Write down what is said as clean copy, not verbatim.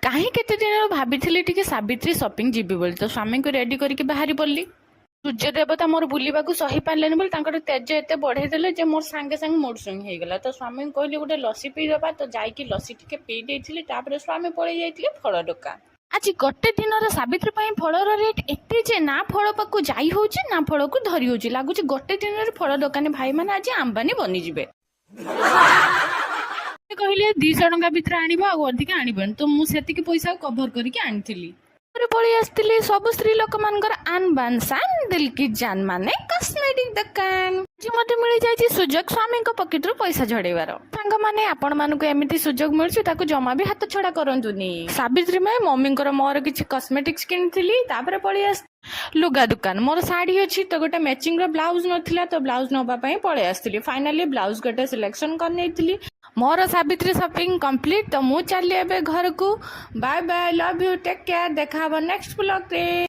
କାହିଁ କେତେ ଦିନରୁ ଭାବିଥିଲି ଟିକେ ସାବିତ୍ରୀ ସପିଂ ଯିବି ବୋଲି, ତ ସ୍ୱାମୀଙ୍କୁ ରେଡି କରିକି ବାହାରି ପଡିଲି। ସୂର୍ଯ୍ୟ ଦେବତା ମୋର ବୁଲିବାକୁ ସହି ପାରିଲେନି ବୋଲି ତାଙ୍କର ତେଜ ଏତେ ବଢେଇ ଦେଲେ ଯେ ମୋର ସାଙ୍ଗେ ସାଙ୍ଗେ ମୁଡ୍ ସୁଇଙ୍ଗ ହେଇଗଲା। ତ ସ୍ୱାମୀଙ୍କୁ କହିଲି, ଗୋଟେ ଲସି ପିଇଦେବା। ତ ଯାଇକି ଲସି ଟିକେ ପିଇ ଦେଇଥିଲି। ତାପରେ ସ୍ୱାମୀ ପଳେଇ ଯାଇଥିଲେ ଫଳ ଦୋକାନ। ଆଜି ଗୋଟେ ଦିନର ସାବିତ୍ରୀ ପାଇଁ ଫଳର ରେଟ୍ ଏତେ ଯେ ନା ଫଳ ପାଖକୁ ଯାଇ ହଉଛି, ନା ଫଳକୁ ଧରି ହଉଛି। ଲାଗୁଛି ଗୋଟେ ଦିନରେ ଫଳ ଦୋକାନୀ ଭାଇମାନେ ଆଜି ଆମ୍ବାନୀ ବନିଯିବେ। ସେ କହିଲେ, 200 ଟଙ୍କା ଭିତରେ ଆଣିବ, ଆଉ ଅଧିକା ଆଣିବନି। ତ ମୁଁ ସେତିକି ପଇସା କଭର କରିକି ଆଣିଥିଲି। ତାପରେ ପଳେଇ ଆସିଥିଲି ସବୁ ସ୍ତ୍ରୀ ଲୋକମାନଙ୍କର ଆନ୍ ବାନ୍ ସାନ୍ ଦିଲ କି ଜାନ୍, ମାନେ କସ୍ମେଟିକ ଦୋକାନ। ଆଜି ମତେ ମିଳିଯାଇଛି ସୁଯୋଗ ସ୍ୱାମୀଙ୍କ ପକେଟରୁ ପଇସା ଝଡେଇବାର। ସାଙ୍ଗମାନେ, ଆପଣମାନଙ୍କୁ ଏମିତି ସୁଯୋଗ ମିଳୁଛି, ତାକୁ ଜମା ବି ହାତ ଛଡା କରନ୍ତୁନି। ସାବିତ୍ରୀ ପାଇଁ ମମିଙ୍କର ମୋର କିଛି କସ୍ମେଟିକ୍ସ କିଣିଥିଲି। ତାପରେ ପଳେଇ ଆସି ଲୁଗା ଦୋକାନ। ମୋର ଶାଢୀ ଅଛି, ତ ଗୋଟେ ମ୍ୟାଚିଂ ର ବ୍ଲାଉଜ ନଥିଲା, ତ ବ୍ଲାଉଜ ନବା ପାଇଁ ପଳେଇ ଆସିଥିଲି। ଫାଇନାଲି ବ୍ଲାଉଜ ଗୋଟେ ସିଲେକ୍ସନ କରିନେଇଥିଲି। ମୋର ସାବିତ୍ରୀ ସପିଂ କମ୍ପ୍ଲିଟ୍, ତ ମୁଁ ଚାଲିଲି ଏବେ ଘରକୁ। Bye bye, love you, take care. ଦେଖା ହବ ନେକ୍ସଟ ବ୍ଲଗରେ।